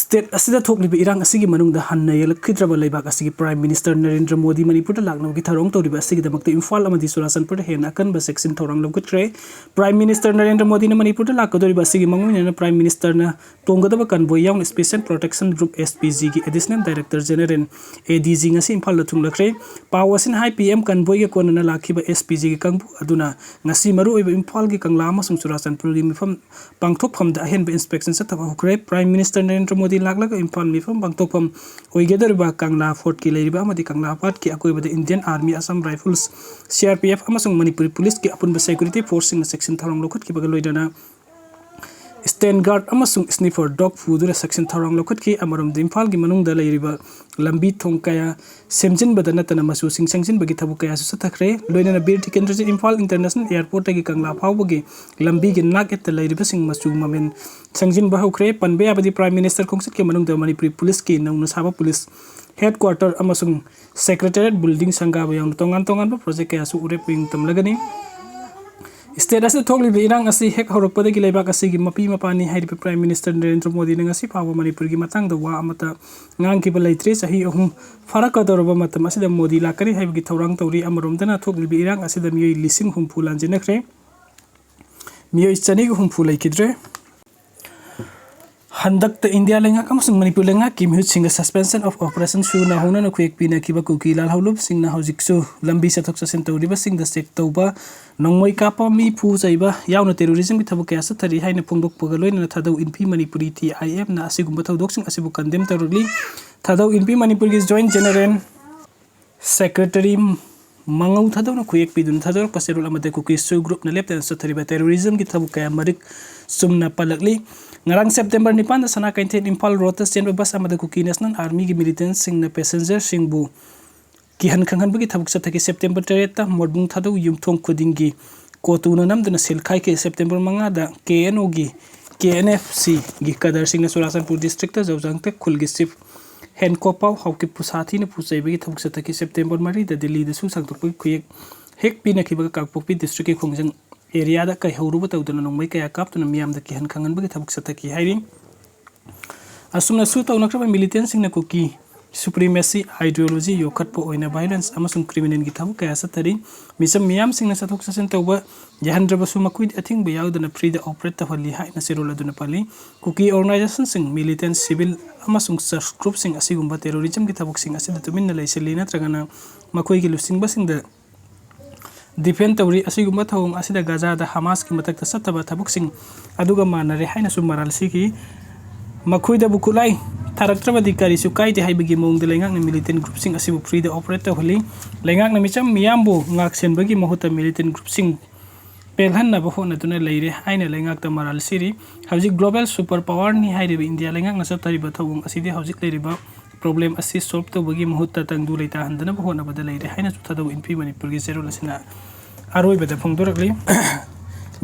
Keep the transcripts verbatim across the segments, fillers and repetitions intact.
State ꯑꯁꯤꯗ ꯊꯣꯛꯂꯤꯕ ꯏꯔꯥꯡ ꯑꯁꯤꯒꯤ ꯃꯅꯨꯡꯗ ꯍꯟꯅ ꯌꯦꯜꯂꯛꯈꯤꯗ꯭ꯔꯕ ꯂꯩꯕꯥꯛ ꯑꯁꯤꯒꯤ ꯄ꯭ꯔꯥꯏꯝ ꯃꯤꯅꯤꯁꯇꯔ ꯅꯔꯦꯟꯗ꯭ꯔ ꯃꯣꯗꯤ ꯃꯅꯤꯄꯨꯔꯗ ꯂꯥꯛꯅꯕꯒꯤ ꯊꯧꯔꯥꯡ ꯇꯧꯔꯤꯕ ꯑꯁꯤꯒꯤꯗꯃꯛꯇ ꯏꯝꯐꯥꯜ ꯑꯃꯗꯤ ꯆꯨꯔꯥꯆꯥꯟꯄꯨꯔꯗ ꯍꯦꯟꯅ ꯑꯀꯟꯕ ꯆꯦꯛꯁꯤꯟ ꯊꯧꯔꯥꯡ ꯂꯧꯈꯠꯈ꯭ꯔꯦ꯫ ꯄ꯭ꯔꯥꯏꯝ ꯃꯤꯅꯤꯁꯇꯔ ꯅꯔꯦꯟꯗ꯭ꯔ ꯃꯣꯗꯤꯅ ꯃꯅꯤꯄꯨꯔꯗ ꯂꯥꯛꯀꯗꯧꯔꯤꯕ ꯑꯁꯤꯒꯤ ꯃꯥꯡꯑꯣꯏꯅꯅ ꯄ꯭ꯔꯥꯏꯝ ꯃꯤꯅꯤꯁꯇꯔꯅ ꯇꯣꯡꯒꯗꯕ ꯀꯟꯚꯣꯏ ꯌꯥꯎꯅ special protection group, S P ꯖꯤꯒꯤ additional director general, A D G, ꯉꯁꯤ ꯏꯝꯐꯥꯜꯗ ꯊꯨꯡꯂꯈ꯭ꯔꯦ꯫ ꯄꯥꯎ ꯑꯁꯤꯅ ꯍꯥꯏ, ꯄꯤ ꯑꯦꯝ ꯀꯟꯚꯣꯏꯒ ꯀꯣꯟꯅꯅ ꯂꯥꯛꯈꯤꯕ ꯑꯦꯁ ꯄꯤ ꯖꯤꯒꯤ ꯀꯥꯡꯕꯨ ꯑꯗꯨꯅ ꯉꯁꯤ ꯃꯔꯨꯑꯣꯏꯕ ꯏꯝꯐꯥꯜꯒꯤ ꯀꯪꯂꯥ ꯑꯃꯁꯨꯡ ꯆꯨꯔꯥꯆꯥꯟꯄꯨꯔꯒꯤ ꯃꯤꯐꯝ ꯄꯥꯡꯊꯣꯛꯐꯝꯗ ꯑꯍꯦꯟꯕ ꯏꯟꯁꯄꯦꯛꯁꯟ ꯆꯠꯊꯕ ꯍꯧꯈ꯭ꯔꯦ꯫ ꯄ꯭ꯔꯥꯏꯝ ꯃꯤꯅꯤꯁꯇꯔ ꯅꯔꯦꯟꯗ꯭ꯔ ꯃꯣꯗꯤ ꯂꯥꯛꯂꯒ ꯏꯝꯐꯥꯜ ꯃꯤꯐꯝ ꯄꯥꯡꯊꯣꯛꯐꯝ ꯑꯣꯏꯒꯗꯧꯔꯤꯕ ꯀꯪꯂꯥ ꯐꯣꯔꯠꯀꯤ ꯂꯩꯔꯤꯕ ꯑꯃꯗꯤ ꯀꯪꯂꯥ ꯄꯥꯠꯀꯤ ꯑꯀꯣꯏꯕꯗ Indian army, Assam rifles, C R P F ꯑꯃꯁꯨꯡ ꯃꯅꯤꯄꯨꯔꯤ ꯄꯨꯂꯤꯁꯀꯤ ꯑꯄꯨꯟꯕ ꯁꯦꯀ꯭ꯌꯨꯔꯤꯇꯤ ꯐꯣꯔꯁꯁꯤꯡꯅ ꯆꯦꯛꯁꯤꯟ ꯊꯧꯔꯥꯡ ꯂꯧꯈꯠꯈꯤꯕꯒ ꯂꯣꯏꯅꯅ ꯁ꯭ꯇꯦꯟ ꯒꯥꯔꯗ ꯑꯃꯁꯨꯡ ꯁ꯭ꯅꯤꯐꯔ ꯗꯣꯒ ꯄꯨꯗꯨꯅ ꯆꯦꯛꯁꯤꯟ ꯊꯧꯔꯥꯡ ꯂꯧꯈꯠꯈꯤ꯫ ꯑꯃꯔꯣꯝꯗ ꯏꯝꯐꯥꯜꯒꯤ ꯃꯅꯨꯡꯗ ꯂꯩꯔꯤꯕ ꯂꯝꯕꯤ ꯊꯣꯡ ꯀꯌꯥ ꯁꯦꯝꯖꯤꯟꯕꯗ ꯅꯠꯇꯅ ꯃꯆꯨꯁꯤꯡ ꯁꯪꯖꯤꯟꯕꯒꯤ ꯊꯕꯛ ꯀꯌꯥꯁꯨ ꯆꯠꯊꯈ꯭ꯔꯦ꯫ ꯂꯣꯏꯅꯅ ꯕꯤꯔ ꯇꯤꯀꯦꯟꯗ꯭ꯔꯖꯤꯠ ꯏꯝꯐꯥꯜ ꯏꯟꯇꯔꯅꯦꯁꯅꯦꯜ ꯑꯦꯌꯔꯄꯣꯔꯠꯇꯒꯤ ꯀꯪꯂꯥ ꯐꯥꯎꯕꯒꯤ ꯂꯝꯕꯤꯒꯤ ꯅꯥꯛ ꯌꯦꯠꯇ ꯂꯩꯔꯤꯕꯁꯤꯡ ꯃꯆꯨ ꯃꯃꯦꯟ ꯁꯪꯖꯤꯟꯕ ꯍꯧꯈ꯭ꯔꯦ꯫ ꯄꯟꯕ ꯌꯥꯕꯗꯤ ꯄ꯭ꯔꯥꯏꯝ ꯃꯤꯅꯤꯁꯇꯔ ꯈꯣꯡꯆꯠꯀꯤ ꯃꯅꯨꯡꯗ ꯃꯅꯤꯄꯨꯔꯤ ꯄꯨꯂꯤꯁꯀꯤ ꯅꯧꯅ ꯁꯥꯕ ꯄꯨꯂꯤꯁ ꯍꯦꯗꯀ꯭ꯋꯥꯇꯔ ꯑꯃꯁꯨꯡ ꯁꯦꯀ꯭ꯔꯦꯇꯦꯔꯤꯌꯦꯠ ꯕꯤꯜꯗꯤꯡ ꯁꯪꯒꯥꯕ ꯌꯥꯎꯅ ꯇꯣꯉꯥꯟ ꯇꯣꯉꯥꯟꯕ ꯄ꯭ꯔꯣꯖꯦꯛ ꯀꯌꯥꯁꯨ ꯎꯔꯦꯞ ꯎꯌꯨꯡ ꯇꯝꯂꯒꯅꯤ꯫ ꯁ꯭ꯇꯦꯠ ꯑꯁꯤꯗ ꯊꯣꯛꯂꯤꯕ ꯏꯔꯥꯡ ꯑꯁꯤ ꯍꯦꯛ ꯍꯧꯔꯛꯄꯗꯒꯤ ꯂꯩꯕꯥꯛ ꯑꯁꯤꯒꯤ ꯃꯄꯤ ꯃꯄꯥꯅꯤ ꯍꯥꯏꯔꯤꯕ ꯄ꯭ꯔꯥꯏꯝ ꯃꯤꯅꯤꯁꯇꯔ ꯅꯔꯦꯟꯗ꯭ꯔ ꯃꯣꯗꯤꯅ ꯉꯁꯤ ꯐꯥꯎꯕ ꯃꯅꯤꯄꯨꯔꯒꯤ ꯃꯇꯥꯡꯗ ꯋꯥ ꯑꯃꯠꯇ ꯉꯥꯡꯈꯤꯕ ꯂꯩꯇ꯭ꯔꯤ꯫ ꯆꯍꯤ ꯑꯍꯨꯝ ꯐꯥꯔꯛꯀꯗꯧꯔꯕ ꯃꯇꯝ ꯑꯁꯤꯗ ꯃꯣꯗꯤ ꯂꯥꯛꯀꯅꯤ ꯍꯥꯏꯕꯒꯤ ꯊꯧꯔꯥꯡ ꯇꯧꯔꯤ꯫ ꯑꯃꯔꯣꯝꯗꯅ ꯊꯣꯛꯂꯤꯕ ꯏꯔꯥꯡ ꯑꯁꯤꯗ ꯃꯤꯑꯣꯏ ꯂꯤꯁꯤꯡ ꯍꯨꯝꯐꯨ ꯂꯥꯟꯖꯦꯟꯅꯈ꯭ꯔꯦ꯫ ꯃꯤꯑꯣꯏ ꯆꯅꯤꯒ ꯍꯨꯝꯐꯨ ꯂꯩꯈꯤꯗ꯭ꯔꯦ꯫ ꯍꯟꯗꯛꯇ ꯏꯟꯗꯤꯌꯥ ꯂꯩꯉꯥꯛ ꯑꯃꯁꯨꯡ ꯃꯅꯤꯄꯨꯔ ꯂꯩꯉꯥꯛꯀꯤ ꯃꯤꯍꯨꯠꯁꯤꯡꯒ suspension of operation ꯁꯨꯅ ꯍꯧꯅꯅ ꯈꯨꯌꯦꯛ ꯄꯤꯅꯈꯤꯕ ꯀꯨꯀꯤ ꯂꯥꯜꯍꯧꯂꯨꯞꯁꯤꯡꯅ ꯍꯧꯖꯤꯛꯁꯨ ꯂꯝꯕꯤ ꯆꯠꯊꯣꯛ ꯆꯠꯁꯤꯟ ꯇꯧꯔꯤꯕꯁꯤꯡꯗ ꯆꯦꯛ ꯇꯧꯕ, ꯅꯣꯡꯃꯩ ꯀꯥꯞꯄ, ꯃꯤ ꯐꯨ ꯆꯩꯕ ꯌꯥꯎꯅ ꯇꯦꯔꯣꯔꯤꯖꯝꯒꯤ ꯊꯕꯛ ꯀꯌꯥ ꯆꯠꯊꯔꯤ ꯍꯥꯏꯅ ꯐꯣꯡꯗꯣꯛꯄꯒ ꯂꯣꯏꯅꯅ ꯊꯥꯗꯧ ꯏꯟꯐꯤ ꯃꯅꯤꯄꯨꯔꯤ, ꯇꯤ ꯑꯥꯏ ꯑꯦꯐꯅ ꯑꯁꯤꯒꯨꯝꯕ ꯊꯧꯗꯣꯛꯁꯤꯡ ꯑꯁꯤꯕꯨ ꯀꯟꯗꯦꯝ ꯇꯧꯔꯛꯂꯤ꯫ ꯊꯥꯗꯧ ꯏꯟꯐꯤ ꯃꯅꯤꯄꯨꯔꯒꯤ ꯖꯣꯏꯟꯠ ꯖꯦꯅꯔꯦꯜ ꯁꯦꯀ꯭ꯔꯦꯇꯔꯤ ꯃꯉꯧ ꯊꯥꯗꯧꯅ ꯈꯨꯌꯦꯛ ꯄꯤꯗꯨꯅ ꯊꯥꯗꯣꯔꯛꯄ ꯆꯦꯔꯣꯜ ꯑꯃꯗ ꯀꯨꯀꯤꯁꯨ ꯒ꯭ꯔꯨꯞꯅ ꯂꯦꯞꯇꯅ ꯆꯠꯊꯔꯤꯕ ꯇꯦꯔꯣꯔꯤꯖꯝꯒꯤ ꯊꯕꯛ ꯀꯌꯥ ꯃꯔꯤꯛ ꯆꯨꯝꯅ ꯄꯜꯂꯛꯂꯤ꯫ ꯉꯔꯥꯡ ꯁꯦꯞꯇꯦꯝꯕꯔ ꯅꯤꯄꯥꯟꯗ ꯁꯅꯥ ꯀꯩꯊꯦꯜ ꯏꯝꯐꯥꯜ ꯔꯣꯗꯇ ꯆꯦꯟꯕ ꯕꯁ ꯑꯃꯗ ꯀꯨꯀꯤ ꯅꯦꯁꯅꯦꯜ ꯑꯥꯔꯃꯤꯒꯤ ꯃꯤꯂꯤꯇꯦꯟꯠꯁꯤꯡꯅ ꯄꯦꯁꯦꯟꯖꯔꯁꯤꯡꯕꯨ ꯀꯤꯍꯟ ꯈꯪꯍꯟꯕꯒꯤ ꯊꯕꯛ ꯆꯠꯊꯈꯤ꯫ ꯁꯦꯞꯇꯦꯝꯕꯔ ꯇꯔꯦꯠꯇ ꯃꯣꯔꯕꯨꯡ ꯊꯥꯗꯧ ꯌꯨꯝꯊꯣꯡ ꯈꯨꯗꯤꯡꯒꯤ ꯀꯣꯇꯨꯅ ꯅꯝꯗꯨꯅ ꯁꯤꯜ ꯈꯥꯏꯈꯤ꯫ ꯁꯦꯞꯇꯦꯝꯕꯔ ꯃꯉꯥꯗ ꯀꯦ ꯑꯦꯟ ꯑꯣꯒꯤ, ꯀꯦ ꯑꯦꯟ ꯑꯦꯐ ꯁꯤꯒꯤ ꯀꯗꯔꯁꯤꯡꯅ ꯆꯨꯔꯥꯆꯥꯟꯄꯨꯔ ꯗꯤꯁꯇ꯭ꯔꯤꯛꯇ ꯖꯧꯖꯥꯡꯇꯦꯛ ꯈꯨꯜꯒꯤ ꯆꯤꯐ ꯍꯦꯟꯀꯣꯄꯥꯎ ꯍꯥꯎꯀꯤꯞꯄꯨ ꯁꯥꯊꯤꯅ ꯐꯨ ꯆꯩꯕꯒꯤ ꯊꯕꯛ ꯆꯠꯊꯈꯤ꯫ ꯁꯦꯞꯇꯦꯝꯕꯔ ꯃꯔꯤꯗ ꯗꯤꯜꯂꯤꯗꯁꯨ ꯁꯥꯡꯗꯣꯛꯄꯒꯤ ꯈꯨꯌꯦꯛ ꯍꯦꯛ ꯄꯤꯅꯈꯤꯕꯒ ꯀꯥꯡꯄꯣꯛꯄꯤ ꯗꯤꯁꯇ꯭ꯔꯤꯛꯀꯤ ꯈꯣꯡꯖꯪ ꯑꯦꯔꯤꯌꯥꯗ ꯀꯩꯍꯧꯔꯨꯕ ꯇꯧꯗꯨꯅ ꯅꯣꯡꯃꯩ ꯀꯌꯥ ꯀꯥꯞꯇꯨꯅ ꯃꯤꯌꯥꯝꯗ ꯀꯤꯍꯟ ꯈꯪꯍꯟꯕꯒꯤ ꯊꯕꯛ ꯆꯠꯊꯈꯤ ꯍꯥꯏꯔꯤ꯫ ꯑꯁꯨꯝꯅꯁꯨ ꯇꯧꯅꯈ꯭ꯔꯕ militantꯁꯤꯡꯅ ꯀꯨꯀꯤ supremacy ideology ꯌꯣꯛꯈꯠꯄ ꯑꯣꯏꯅ violence ꯑꯃꯁꯨꯡ criminalꯒꯤ ꯊꯕꯛ ꯀꯌꯥ ꯆꯠꯊꯔꯤ꯫ ꯃꯤꯆꯝ ꯃꯤꯌꯥꯝꯁꯤꯡꯅ ꯆꯠꯊꯣꯛ ꯆꯠꯁꯤꯟ ꯇꯧꯕ ꯌꯥꯍꯟꯗ꯭ꯔꯕꯁꯨ ꯃꯈꯣꯏꯗꯤ ꯑꯊꯤꯡꯕ ꯌꯥꯎꯗꯅ freeꯗ operate ꯇꯧꯍꯜꯂꯤ ꯍꯥꯏꯅ ꯆꯦꯔꯣꯜ ꯑꯗꯨꯅ ꯄꯜꯂꯤ꯫ ꯀꯨꯀꯤ organisationꯁꯤꯡ, militant, civil ꯑꯃꯁꯨꯡ church groupꯁꯤꯡ ꯑꯁꯤꯒꯨꯝꯕ terrorismꯒꯤ ꯊꯕꯛꯁꯤꯡ ꯑꯁꯤꯗ ꯇꯨꯃꯤꯟꯅ ꯂꯩꯁꯤꯜꯂꯤ, ꯅꯠꯇ꯭ꯔꯒꯅ ꯃꯈꯣꯏꯒꯤ ꯂꯨꯆꯤꯡꯕꯁꯤꯡꯗ defend ꯇꯧꯔꯤ꯫ ꯑꯁꯤꯒꯨꯝꯕ ꯊꯧꯑꯣꯡ ꯑꯁꯤꯗ ꯒꯥꯖꯥꯗ ꯍꯃꯥꯁꯀꯤ ꯃꯊꯛꯇ ꯆꯠꯇꯕ ꯊꯕꯛꯁꯤꯡ ꯑꯗꯨꯒ ꯃꯥꯟꯅꯔꯦ ꯍꯥꯏꯅꯁꯨ ꯃꯔꯥꯜ ꯁꯤꯈꯤ꯫ ꯃꯈꯣꯏꯗꯕꯨ ꯈꯨꯠꯂꯥꯏ ꯊꯥꯔꯛꯇ꯭ꯔꯕꯗꯤ ꯀꯔꯤꯁꯨ ꯀꯥꯏꯗꯦ ꯍꯥꯏꯕꯒꯤ ꯃꯑꯣꯡꯗ ꯂꯩꯉꯥꯛꯅ militant groupꯁꯤꯡ ꯑꯁꯤꯕꯨ freeꯗ operate ꯇꯧꯍꯜꯂꯤ꯫ ꯂꯩꯉꯥꯛꯅ ꯃꯤꯆꯝ ꯃꯤꯌꯥꯝꯕꯨ ꯉꯥꯛ ꯁꯦꯟꯕꯒꯤ ꯃꯍꯨꯠꯇ militant groupꯁꯤꯡ ꯄꯦꯜꯍꯟꯅꯕ ꯍꯣꯠꯅꯗꯨꯅ ꯂꯩꯔꯦ ꯍꯥꯏꯅ ꯂꯩꯉꯥꯛꯇ ꯃꯔꯥꯜ ꯁꯤꯔꯤ꯫ ꯍꯧꯖꯤꯛ global super powerꯅꯤ ꯍꯥꯏꯔꯤꯕ ꯏꯟꯗꯤꯌꯥ ꯂꯩꯉꯥꯛꯅ ꯆꯠꯊꯔꯤꯕ ꯊꯧꯑꯣꯡ ꯑꯁꯤꯗꯤ ꯍꯧꯖꯤꯛ ꯂꯩꯔꯤꯕ problem ꯑꯁꯤ solve ꯇꯧꯕꯒꯤ ꯃꯍꯨꯠꯇ ꯇꯪꯗꯨ ꯂꯩꯇꯥꯍꯟꯗꯅꯕ ꯍꯣꯠꯅꯕꯗ ꯂꯩꯔꯦ ꯍꯥꯏꯅꯁꯨ ꯊꯥꯗꯧ ꯏꯟꯐꯤ ꯃꯅꯤꯄꯨꯔꯒꯤ ꯆꯦꯔꯣꯜ ꯑꯁꯤꯅ ꯑꯔꯣꯏꯕꯗ ꯐꯣꯡꯗꯣꯔꯛꯂꯤ꯫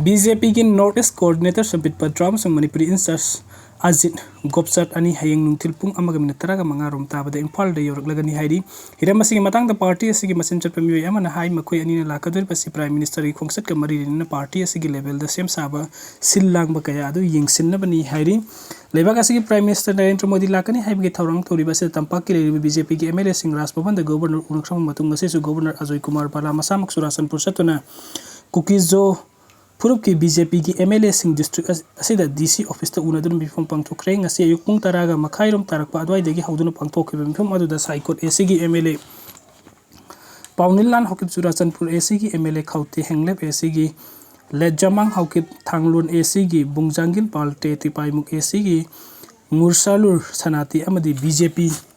BJPꯒꯤ North East coordinator ꯁꯝꯕꯤꯠ ꯄꯇ꯭ꯔꯥ ꯑꯃꯁꯨꯡ ꯃꯅꯤꯄꯨꯔꯤ in-charge ꯑꯖꯤꯠ ꯒꯣꯞꯆꯥꯠ ꯑꯅꯤ ꯍꯌꯦꯡ ꯅꯨꯡꯊꯤꯜ ꯄꯨꯡ ꯑꯃꯒ ꯃꯤꯅꯤꯠ ꯇꯔꯥꯒ ꯃꯉꯥ ꯔꯣꯝ ꯇꯥꯕꯗ ꯏꯝꯐꯥꯜꯗ ꯌꯧꯔꯛꯂꯒꯅꯤ ꯍꯥꯏꯔꯤ꯫ ꯍꯤꯔꯝ ꯑꯁꯤꯒꯤ ꯃꯇꯥꯡꯗ party ꯑꯁꯤꯒꯤ ꯃꯆꯤꯟ ꯆꯠꯄ ꯃꯤꯑꯣꯏ ꯑꯃꯅ ꯍꯥꯏ, ꯃꯈꯣꯏ ꯑꯅꯤꯅ ꯂꯥꯛꯀꯗꯧꯔꯤꯕ ꯑꯁꯤ Prime Ministerꯒꯤ ꯈꯣꯡꯆꯠꯀ ꯃꯔꯤ ꯂꯩꯅꯅ party ꯑꯁꯤꯒꯤ levelꯗ ꯁꯦꯝ ꯁꯥꯕ, ꯁꯤꯜ ꯂꯥꯡꯕ ꯀꯌꯥ ꯑꯗꯨ ꯌꯦꯡꯁꯤꯟꯅꯕꯅꯤ ꯍꯥꯏꯔꯤ꯫ ꯂꯩꯕꯥꯛ ꯑꯁꯤꯒꯤ Prime Minister ꯅꯔꯦꯟꯗ꯭ꯔ ꯃꯣꯗꯤ ꯂꯥꯛꯀꯅꯤ ꯍꯥꯏꯕꯒꯤ ꯊꯧꯔꯥꯡ ꯇꯧꯔꯤꯕ ꯑꯁꯤꯗ ꯇꯝꯄꯥꯛꯀꯤ ꯂꯩꯔꯤꯕ BJPꯒꯤ MLAꯁꯤꯡ ꯔꯥꯖ ꯚꯕꯟꯗ Governor ꯎꯅꯈ꯭ꯔꯕ ꯃꯇꯨꯡ, ꯉꯁꯤꯁꯨ Governor ꯑꯖꯣꯏ ꯀꯨꯃꯥꯔ ꯕꯥꯂꯥ ꯃꯁꯥꯃꯛ ꯆꯨꯔꯥꯆꯥꯟꯄꯨꯔ ꯆꯠꯇꯨꯅ ꯀꯨꯀꯤꯖꯣ ꯐꯨꯔꯨꯞꯀꯤ BJPꯒꯤ MLAꯁꯤꯡ district ꯑꯁꯤꯗ DC officeꯇ ꯎꯅꯗꯨꯅ ꯃꯤꯐꯝ ꯄꯥꯡꯊꯣꯛꯈ꯭ꯔꯦ꯫ ꯉꯁꯤ ꯑꯌꯨꯛ ꯄꯨꯡ ꯇꯔꯥꯒ ꯃꯈꯥꯏꯔꯣꯝ ꯇꯥꯔꯛꯄ ꯑꯗꯨꯋꯥꯏꯗꯒꯤ ꯍꯧꯗꯨꯅ ꯄꯥꯡꯊꯣꯛꯈꯤꯕ ꯃꯤꯐꯝ ꯑꯗꯨꯗ ꯁꯥꯏꯀꯣꯠ ACꯒꯤ MLA ꯄꯥꯎꯅꯤꯜꯂꯥꯜ ꯍꯥꯎꯀꯤꯞ, ꯆꯨꯔꯥꯆꯥꯟꯄꯨꯔ ACꯒꯤ MLA ꯈꯥꯎꯇꯦ ꯍꯦꯡꯂꯦꯞ, ACꯒꯤ ꯂꯦꯠꯖꯃꯥꯡ ꯍꯥꯎꯀꯤꯞ, ꯊꯥꯡꯂꯣꯟ ACꯒꯤ ꯕꯨꯡꯖꯥꯡꯒꯤꯜ ꯄꯥꯜꯇꯦ, ꯇꯤꯄꯥꯏꯃꯨꯛ ACꯒꯤ ꯉꯨꯔꯁꯥꯂꯨꯔ ꯁꯅꯥꯇꯤ ꯑꯃꯗꯤ BJP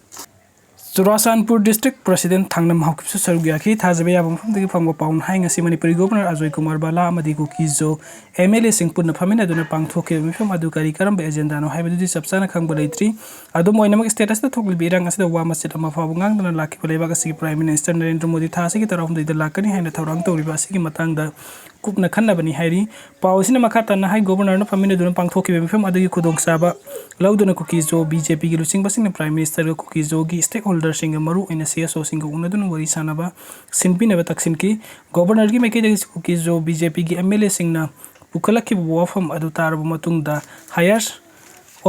ꯆꯨꯔꯥꯆꯥꯟꯄꯨꯔ District President ꯊꯥꯡꯅꯝ ꯍꯥꯎꯀꯤꯞꯁꯨ ꯁꯔꯨꯛ ꯌꯥꯈꯤ꯫ ꯊꯥꯖꯕ ꯌꯥꯕ ꯃꯐꯝꯗꯒꯤ ꯐꯪꯕ ꯄꯥꯎꯅ ꯍꯥꯏ, ꯉꯁꯤ ꯃꯅꯤꯄꯨꯔꯒꯤ Governor ꯑꯖꯣꯏ ꯀꯨꯃꯥꯔ ꯕꯥꯂꯥ ꯑꯃꯗꯤ ꯀꯨꯀꯤꯖꯣ MLAꯁꯤꯡ ꯄꯨꯟꯅ ꯐꯝꯃꯤꯟꯅꯗꯨꯅ ꯄꯥꯡꯊꯣꯛꯈꯤꯕ ꯃꯤꯐꯝ ꯑꯗꯨ ꯀꯔꯤ ꯀꯔꯝꯕ agendaꯅꯣ ꯍꯥꯏꯕꯗꯨꯗꯤ ꯆꯞ ꯆꯥꯅ ꯈꯪꯕ ꯂꯩꯇ꯭ꯔꯤ꯫ ꯑꯗꯨꯝ ꯑꯣꯏꯅꯃꯛ, state ꯑꯁꯤꯗ ꯊꯣꯛꯂꯤꯕ ꯏꯔꯥꯡ ꯑꯁꯤꯗ ꯋꯥ ꯃꯆꯦꯠ ꯑꯃ ꯐꯥꯎꯕ ꯉꯥꯡꯗꯅ ꯂꯥꯛꯈꯤꯕ ꯂꯩꯕꯥꯛ ꯑꯁꯤꯒꯤ Prime Minister ꯅꯔꯦꯟꯗ꯭ꯔ ꯃꯣꯗꯤ ꯊꯥ ꯑꯁꯤꯒꯤ ꯇꯔꯥꯍꯨꯝꯗꯣꯏꯗ ꯂꯥꯛꯀꯅꯤ ꯍꯥꯏꯅ ꯊꯧꯔꯥꯡ ꯇꯧꯔꯤꯕ ꯑꯁꯤꯒꯤ ꯃꯇꯥꯡꯗ ꯀꯨꯞꯅ ꯈꯟꯅꯕꯅꯤ ꯍꯥꯏꯔꯤ꯫ ꯄꯥꯎ ꯑꯁꯤꯅ ꯃꯈꯥ ꯇꯥꯅ ꯍꯥꯏ, Governorꯅ ꯐꯝꯃꯤꯟꯅꯗꯨꯅ ꯄꯥꯡꯊꯣꯛꯈꯤꯕ ꯃꯤꯐꯝ ꯑꯗꯨꯒꯤ ꯈꯨꯗꯣꯡꯆꯥꯕ ꯂꯧꯗꯨꯅ ꯀꯨꯀꯤꯖꯣ BJPꯒꯤ ꯂꯨꯆꯤꯡꯕꯁꯤꯡꯅ Prime Ministerꯒ ꯀꯨꯀꯤꯖꯣꯒꯤ stakeholderꯁꯤꯡꯒ ꯃꯔꯨ ꯑꯣꯏꯅ CSOꯁꯤꯡꯒ ꯎꯅꯗꯨꯅ ꯋꯥꯔꯤ ꯁꯥꯅꯕ ꯁꯤꯟꯕꯤꯅꯕ ꯇꯛꯁꯤꯟꯈꯤ꯫ Governorꯒꯤ ꯃꯥꯏꯀꯩꯗꯒꯤ ꯀꯨꯀꯤꯖꯣ BJPꯒꯤ MLAꯁꯤꯡꯅ ꯄꯨꯈꯠꯂꯛꯈꯤꯕ ꯋꯥꯐꯝ ꯑꯗꯨ ꯇꯥꯔꯕ ꯃꯇꯨꯡꯗ higher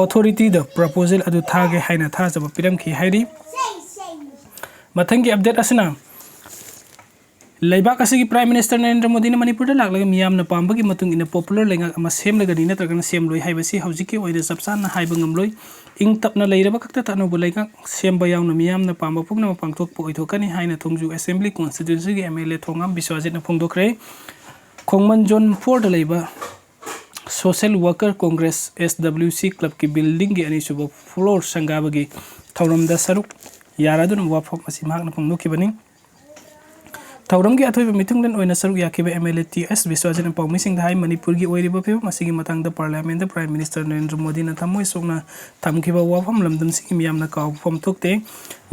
ꯑꯣꯊꯣꯔꯤꯇꯤꯗ ꯄ꯭ꯔꯄꯣꯖꯦꯜ ꯑꯗꯨ ꯊꯥꯒꯦ ꯍꯥꯏꯅ ꯊꯥꯖꯕ ꯄꯤꯔꯝꯈꯤ ꯍꯥꯏꯔꯤ꯫ ꯃꯊꯪꯒꯤ ꯑꯞꯗꯦꯠ ꯑꯁꯤꯅ ꯂꯩꯕꯥꯛ ꯑꯁꯤꯒꯤ ꯄ꯭ꯔꯥꯏꯝ ꯃꯤꯅꯤꯁꯇꯔ ꯅꯔꯦꯟꯗ꯭ꯔ ꯃꯣꯗꯤꯅ ꯃꯅꯤꯄꯨꯔꯗ ꯂꯥꯛꯂꯒ ꯃꯤꯌꯥꯝꯅ ꯄꯥꯝꯕꯒꯤ ꯃꯇꯨꯡ ꯏꯟꯅ ꯄꯣꯄꯨꯂꯔ ꯂꯩꯉꯥꯛ ꯑꯃ ꯁꯦꯝꯂꯒꯅꯤ ꯅꯠꯇ꯭ꯔꯒꯅ ꯁꯦꯝꯂꯣꯏ ꯍꯥꯏꯕꯁꯤ ꯍꯧꯖꯤꯛꯀꯤ ꯑꯣꯏꯅ ꯆꯞ ꯆꯥꯅ ꯍꯥꯏꯕ ꯉꯝꯂꯣꯏ꯫ ꯏꯪ ꯇꯞꯅ ꯂꯩꯔꯕ ꯈꯛꯇꯗ ꯑꯅꯧꯕ ꯂꯩꯉꯥꯛ ꯁꯦꯝꯕ ꯌꯥꯎꯅ ꯃꯤꯌꯥꯝꯅ ꯄꯥꯝꯕ ꯄꯨꯝꯅꯃꯛ ꯄꯥꯡꯊꯣꯛꯄ ꯑꯣꯏꯊꯣꯛꯀꯅꯤ ꯍꯥꯏꯅ ꯊꯣꯡꯖꯨ ꯑꯦꯁꯦꯝꯕ꯭ꯂꯤ ꯀꯣꯟꯁꯇꯤꯇ꯭ꯋꯦꯟꯁꯤꯒꯤ ꯑꯦꯝ ꯑꯦꯜ ꯑꯦ ꯊꯣꯉꯥꯝ ꯕꯤꯁ꯭ꯋꯥꯖꯤꯠꯅ ꯐꯣꯡꯗꯣꯛꯈ꯭ꯔꯦ꯫ ꯈꯣꯡꯃꯟ ꯖꯣꯟ ꯐꯣꯔꯗ ꯂꯩꯕ social worker Congress, S W C, ꯀ꯭ꯂꯕꯀꯤ ꯕꯤꯜꯗꯤꯡꯒꯤ ꯑꯅꯤꯁꯨꯕ ꯐ꯭ꯂꯣꯔ ꯁꯪꯒꯥꯕꯒꯤ ꯊꯧꯔꯝꯗ ꯁꯔꯨꯛ ꯌꯥꯔꯗꯨꯅ ꯋꯥꯐꯝ ꯑꯁꯤ ꯃꯍꯥꯛꯅ ꯐꯣꯡꯗꯣꯛꯈꯤꯕꯅꯤ꯫ ꯊꯧꯔꯝꯒꯤ ꯑꯊꯣꯏꯕ ꯃꯤꯊꯨꯡꯂꯦꯟ ꯑꯣꯏꯅ ꯁꯔꯨꯛ ꯌꯥꯈꯤꯕ ꯑꯦꯝ ꯑꯦꯜ ꯑꯦ ꯇꯤ ꯑꯦꯁ ꯕꯤꯁ꯭ꯋꯥꯖꯤꯠꯅ ꯄꯥꯎꯃꯤꯁꯤꯡꯗ ꯍꯥꯏ, ꯃꯅꯤꯄꯨꯔꯒꯤ ꯑꯣꯏꯔꯤꯕ ꯐꯤꯕꯝ ꯑꯁꯤꯒꯤ ꯃꯇꯥꯡꯗ ꯄꯥꯔꯂꯤꯌꯥꯃꯦꯟꯗ ꯄ꯭ꯔꯥꯏꯝ ꯃꯤꯅꯤꯁꯇꯔ ꯅꯔꯦꯟꯗ꯭ꯔ ꯃꯣꯗꯤꯅ ꯊꯃꯣꯏ ꯁꯣꯛꯅ ꯊꯝꯈꯤꯕ ꯋꯥꯐꯝ ꯂꯝꯗꯝꯁꯤꯡꯒꯤ ꯃꯤꯌꯥꯝꯅ ꯀꯥꯎꯐꯝ ꯊꯣꯛꯇꯦ꯫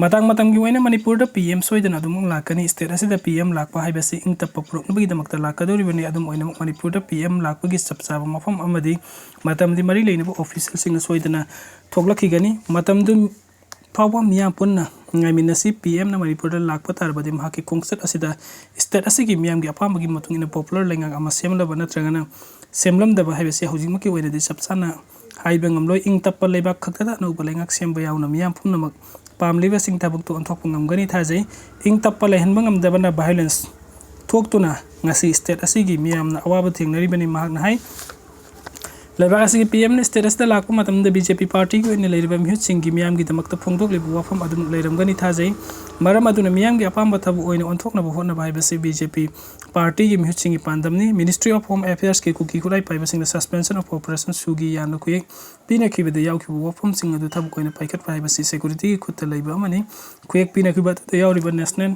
ꯃꯇꯥꯡ ꯃꯇꯝꯒꯤ ꯑꯣꯏꯅ ꯃꯅꯤꯄꯨꯔꯗ ꯄꯤ ꯑꯦꯝ ꯁꯣꯏꯗꯅ ꯑꯗꯨꯃꯛ ꯂꯥꯛꯀꯅꯤ꯫ ꯁ꯭ꯇꯦꯠ ꯑꯁꯤꯗ ꯄꯤ ꯑꯦꯝ ꯂꯥꯛꯄ ꯍꯥꯏꯕꯁꯤ ꯏꯪ ꯇꯞꯄ ꯄꯨꯔꯛꯅꯕꯒꯤꯗꯃꯛꯇ ꯂꯥꯛꯀꯗꯧꯔꯤꯕꯅꯤ꯫ ꯑꯗꯨꯝ ꯑꯣꯏꯅꯃꯛ ꯃꯅꯤꯄꯨꯔꯗ ꯄꯤ ꯑꯦꯝ ꯂꯥꯛꯄꯒꯤ ꯆꯞ ꯆꯥꯕ ꯃꯐꯝ ꯑꯃꯗꯤ ꯃꯇꯝꯗꯤ ꯃꯔꯤ ꯂꯩꯅꯕ ꯑꯣꯐꯤꯁꯤꯌꯦꯜꯁꯤꯡꯅ ꯁꯣꯏꯗꯅ ꯊꯣꯛꯂꯛꯈꯤꯒꯅꯤ꯫ ꯃꯇꯝꯗꯨ ꯐꯥꯎꯕ ꯃꯤꯌꯥꯝ ꯄꯨꯟꯅ ꯉꯥꯏꯃꯤꯟꯅꯁꯤ꯫ ꯄꯤ ꯑꯦꯝꯅ ꯃꯅꯤꯄꯨꯔꯗ ꯂꯥꯛꯄ ꯇꯥꯔꯕꯗꯤ ꯃꯍꯥꯛꯀꯤ ꯈꯣꯡꯆꯠ ꯑꯁꯤꯗ ꯁ꯭ꯇꯦꯠ ꯑꯁꯤꯒꯤ ꯃꯤꯌꯥꯝꯒꯤ ꯑꯄꯥꯝꯕꯒꯤ ꯃꯇꯨꯡ ꯏꯟꯅ ꯄꯣꯄꯨꯂꯔ ꯂꯩꯉꯥꯛ ꯑꯃ ꯁꯦꯝꯂꯕ ꯅꯠꯇ꯭ꯔꯒꯅ ꯁꯦꯝꯂꯝꯗꯕ ꯍꯥꯏꯕꯁꯤ ꯍꯧꯖꯤꯛꯃꯛꯀꯤ ꯑꯣꯏꯅꯗꯤ ꯆꯞ ꯆꯥꯅ ꯍꯥꯏꯕ ꯉꯝꯂꯣꯏ꯫ ꯏꯪ ꯇꯞꯄ ꯂꯩꯕꯥꯛ ꯈꯛꯇꯗ ꯑꯅꯧꯕ ꯂꯩꯉꯥꯛ ꯁꯦꯝꯕ ꯌꯥꯎꯅ ꯃꯤꯌꯥꯝ ꯄꯨꯝꯅꯃꯛ ꯄꯥꯝꯂꯤꯕꯁꯤꯡ ꯊꯕꯛꯇꯨ ꯑꯣꯟꯊꯣꯛꯄ ꯉꯝꯒꯅꯤ ꯊꯥꯖꯩ꯫ ꯏꯪ ꯇꯞꯄ ꯂꯩꯍꯟꯕ ꯉꯝꯗꯕꯅ ꯚꯥꯏꯑꯣꯂꯦꯟꯁ ꯊꯣꯛꯇꯨꯅ ꯉꯁꯤ ꯁ꯭ꯇꯦꯠ ꯑꯁꯤꯒꯤ ꯃꯤꯌꯥꯝꯅ ꯑꯋꯥꯕ ꯊꯦꯡꯅꯔꯤꯕꯅꯤ꯫ ꯃꯍꯥꯛꯅ ꯍꯥꯏ, ꯂꯩꯕꯥꯛ ꯑꯁꯤꯒꯤ ꯄꯤ ꯑꯦꯝꯅ ꯁ꯭ꯇꯦꯠ ꯑꯁꯤꯗ ꯂꯥꯛꯄ ꯃꯇꯝꯗ ꯕꯤ ꯖꯦ ꯄꯤ ꯄꯥꯔꯇꯤꯒꯤ ꯑꯣꯏꯅ ꯂꯩꯔꯤꯕ ꯃꯤꯍꯨꯠꯁꯤꯡꯒꯤ ꯃꯤꯌꯥꯝꯒꯤꯗꯃꯛꯇ ꯐꯣꯡꯗꯣꯛꯂꯤꯕ ꯋꯥꯐꯝ ꯑꯗꯨꯃꯛ ꯂꯩꯔꯝꯒꯅꯤ ꯊꯥꯖꯩ꯫ ꯃꯔꯝ ꯑꯗꯨꯅ ꯃꯤꯌꯥꯝꯒꯤ ꯑꯄꯥꯝꯕ ꯊꯕꯛ ꯑꯣꯏꯅ ꯑꯣꯟꯊꯣꯛꯅꯕ ꯍꯣꯠꯅꯕ ꯍꯥꯏꯕꯁꯤ ꯕꯤ ꯖꯦ ꯄꯤ ꯄꯥꯔꯇꯤꯒꯤ ꯃꯤꯍꯨꯠꯁꯤꯡꯒꯤ ꯄꯥꯟꯗꯝꯅꯤ꯫ Ministry of Home Affairs ꯀꯤ ꯀꯨꯀꯤ ꯈꯨꯠꯂꯥꯏ ꯄꯥꯏꯕꯁꯤꯡꯅ Suspension of Operation ꯁꯨꯒꯤ ꯌꯥꯝꯅ ꯈꯨꯌꯦꯛ ꯄꯤꯅꯈꯤꯕꯗ ꯌꯥꯎꯈꯤꯕ ꯋꯥꯐꯝꯁꯤꯡ ꯑꯗꯨ ꯊꯕꯛ ꯑꯣꯏꯅ ꯄꯥꯏꯈꯠꯄ ꯍꯥꯏꯕꯁꯤ ꯁꯦꯀ꯭ꯌꯨꯔꯤꯇꯤꯒꯤ ꯈꯨꯠꯇ ꯂꯩꯕ ꯑꯃꯅꯤ꯫ ꯈꯨꯌꯦꯛ ꯄꯤꯅꯈꯤꯕ ꯑꯗꯨꯗ ꯌꯥꯎꯔꯤꯕ ꯅꯦꯁꯅꯦꯜ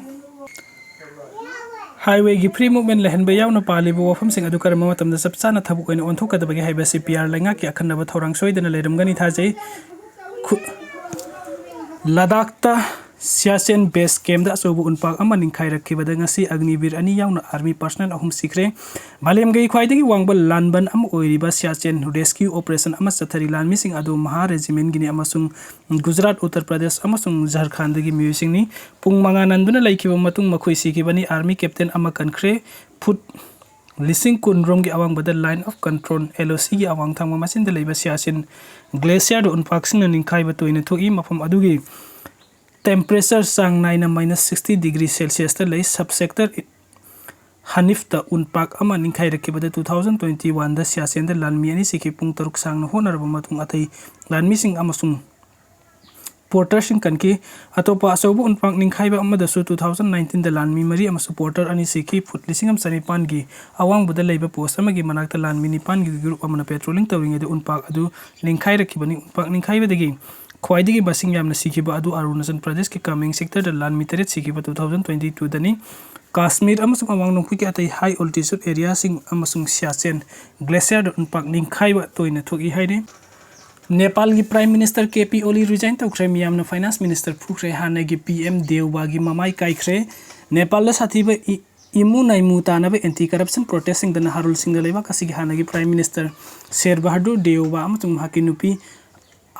ꯍꯥꯏꯋꯦꯒꯤ ꯐ꯭ꯔꯤ ꯃꯨꯚꯃꯦꯟ ꯂꯩꯍꯟꯕ ꯌꯥꯎꯅ ꯄꯥꯜꯂꯤꯕ ꯋꯥꯐꯝꯁꯤꯡ ꯑꯗꯨ ꯀꯔꯝꯕ ꯃꯇꯝꯗ ꯆꯞ ꯆꯥꯅ ꯊꯕꯛ ꯑꯣꯏꯅ ꯑꯣꯟꯊꯣꯛꯀꯗꯕꯒꯦ ꯍꯥꯏꯕꯁꯤ ꯄꯤ ꯑꯥꯔ ꯂꯩꯉꯥꯛꯀꯤ ꯑꯈꯟꯅꯕ ꯊꯧꯔꯥꯡ ꯁꯣꯏꯗꯅ ꯂꯩꯔꯝꯒꯅꯤ ꯊꯥꯖꯩ꯫ ꯈꯨ-, ꯂꯗꯥꯈꯇ ꯁꯤꯌꯥꯆꯦꯟ ꯕꯦꯁ ꯀꯦꯝꯗ ꯑꯆꯧꯕ ꯎꯟꯄꯥꯛ ꯑꯃ ꯅꯤꯡꯈꯥꯏꯔꯛꯈꯤꯕꯗ ꯉꯁꯤ ꯑꯒꯅꯤꯕꯤꯔ ꯑꯅꯤ ꯌꯥꯎꯅ ꯑꯥꯔꯃꯤ ꯄꯔꯁꯅꯦꯜ ꯑꯍꯨꯝ ꯁꯤꯈ꯭ꯔꯦ꯫ ꯃꯥꯂꯦꯝꯒꯤ ꯈ꯭ꯋꯥꯏꯗꯒꯤ ꯋꯥꯡꯕ ꯂꯥꯟꯕꯟ ꯑꯃ ꯑꯣꯏꯔꯤꯕ ꯁꯤꯌꯥꯆꯦꯟ ꯔꯦꯁꯀ꯭ꯌꯨ ꯑꯣꯄꯔꯦꯁꯟ ꯑꯃ ꯆꯠꯊꯔꯤ꯫ ꯂꯥꯟꯃꯤꯁꯤꯡ ꯑꯗꯨ ꯃꯍꯥ ꯔꯦꯖꯤꯃꯦꯟꯒꯤꯅꯤ ꯑꯃꯁꯨꯡ ꯒꯨꯖꯔꯥꯠ, ꯎꯠꯇꯔ ꯄ꯭ꯔꯗꯦꯁ ꯑꯃꯁꯨꯡ ꯖꯔꯈꯥꯟꯗꯒꯤ ꯃꯤꯑꯣꯏꯁꯤꯡꯅꯤ꯫ ꯄꯨꯡ ꯃꯉꯥ ꯅꯟꯗꯨꯅ ꯂꯩꯈꯤꯕ ꯃꯇꯨꯡ ꯃꯈꯣꯏ ꯁꯤꯈꯤꯕꯅꯤ꯫ ꯑꯥꯔꯃꯤ ꯀꯦꯞꯇꯦꯟ ꯑꯃ ꯀꯟꯈ꯭ꯔꯦ꯫ ꯐꯨꯠ ꯂꯤꯁꯤꯡ ꯀꯨꯟ ꯔꯣꯝꯒꯤ ꯑꯋꯥꯡꯕꯗ Line of Control, L O C ꯒꯤ ꯑꯋꯥꯡ ꯊꯪꯕ ꯃꯆꯤꯟꯗ ꯂꯩꯕ ꯁꯤꯌꯥꯆꯤꯟ ꯒ꯭ꯂꯦꯁꯤꯌꯔꯗ ꯎꯟꯄꯥꯛꯁꯤꯡꯅ ꯅꯤꯡꯈꯥꯏꯕ ꯇꯣꯏꯅ ꯊꯣꯛꯏ꯫ ꯃꯐꯝ ꯑꯗꯨꯒꯤ temperature ꯆꯥꯡ ꯅꯥꯏꯅ minus sixty degree Celsiusꯇ ꯂꯩ꯫ Sub sector ꯍꯅꯤꯐꯇ ꯎꯟꯄꯥꯛ ꯑꯃ ꯅꯤꯡꯈꯥꯏꯔꯛꯈꯤꯕꯗ two thousand twenty oneꯗ ꯁꯤꯌꯥꯆꯦꯟꯗ ꯂꯥꯟꯃꯤ ꯑꯅꯤ ꯁꯤꯈꯤ꯫ ꯄꯨꯡ ꯇꯔꯨꯛ ꯁꯥꯡꯅ ꯍꯣꯠꯅꯔꯕ ꯃꯇꯨꯡ ꯑꯇꯩ ꯂꯥꯟꯃꯤꯁꯤꯡ ꯑꯃꯁꯨꯡ porterꯁꯤꯡ ꯀꯟꯈꯤ꯫ ꯑꯇꯣꯞꯄ ꯑꯆꯧꯕ ꯎꯟꯄꯥꯛ ꯅꯤꯡꯈꯥꯏꯕ ꯑꯃꯗꯁꯨ two thousand nineteenꯗ ꯂꯥꯟꯃꯤ ꯃꯔꯤ ꯑꯃꯁꯨꯡ porter ꯑꯅꯤ ꯁꯤꯈꯤ꯫ Foot ꯂꯤꯁꯤꯡ ꯑꯃ ꯆꯅꯤꯄꯥꯟꯒꯤ ꯑꯋꯥꯡꯕꯗ ꯂꯩꯕ post ꯑꯃꯒꯤ ꯃꯅꯥꯛꯇ ꯂꯥꯟꯃꯤ ꯅꯤꯄꯥꯟꯒꯤ group ꯑꯃꯅ patrolling ꯇꯧꯔꯤꯉꯩꯗ ꯎꯟꯄꯥꯛ ꯑꯗꯨ ꯅꯤꯡꯈꯥꯏꯔꯛꯈꯤꯕꯅꯤ꯫ ꯎꯟꯄꯥꯛ ꯅꯤꯡꯈꯥꯏꯕꯗꯒꯤ ꯈ꯭ꯋꯥꯏꯗꯒꯤ ꯃꯁꯤꯡ ꯌꯥꯝꯅ ꯁꯤꯈꯤꯕ ꯑꯗꯨ ꯑꯔꯨꯅꯥꯆꯜ ꯄ꯭ꯔꯗꯦꯁꯀꯤ ꯀꯥꯃꯦꯡ sectorꯗ ꯂꯥꯟꯃꯤ ꯇꯔꯦꯠ ꯁꯤꯈꯤꯕ two thousand twenty twoꯗꯅꯤ꯫ ꯀꯥꯁꯃꯤꯔ ꯑꯃꯁꯨꯡ ꯑꯋꯥꯡ ꯅꯣꯡꯄꯣꯛꯀꯤ ꯑꯇꯩ high altitude areaꯁꯤꯡ ꯑꯃꯁꯨꯡ ꯁꯤꯌꯥꯆꯦꯟ ꯒ꯭ꯂꯦꯁꯤꯌꯔꯗ ꯎꯟꯄꯥꯛ ꯅꯤꯡꯈꯥꯏꯕ ꯇꯣꯏꯅ ꯊꯣꯛꯏ ꯍꯥꯏꯔꯤ꯫ ꯅꯦꯄꯥꯜꯒꯤ Prime Minister K P Oli resign ꯇꯧꯈ꯭ꯔꯦ꯫ ꯃꯤꯌꯥꯝꯅ Finance Minister ꯐꯨꯈ꯭ꯔꯦ꯫ ꯍꯥꯟꯅꯒꯤ P M ꯗꯦꯎꯕꯥꯒꯤ ꯃꯃꯥꯏ ꯀꯥꯏꯈ꯭ꯔꯦ꯫ ꯅꯦꯄꯥꯜꯗ ꯁꯥꯊꯤꯕ ꯏ-, ꯏꯃꯨ ꯅꯥꯏꯃꯨ ꯇꯥꯅꯕ anti corruption protestꯁꯤꯡꯗ ꯅꯍꯥꯔꯣꯜꯁꯤꯡꯅ ꯂꯩꯕꯥꯛ ꯑꯁꯤꯒꯤ ꯍꯥꯟꯅꯒꯤ Prime Minister ꯁꯦꯔ ꯕꯍꯥꯗꯨꯔ ꯗꯦꯎꯕꯥ ꯑꯃꯁꯨꯡ ꯃꯍꯥꯛꯀꯤ ꯅꯨꯄꯤ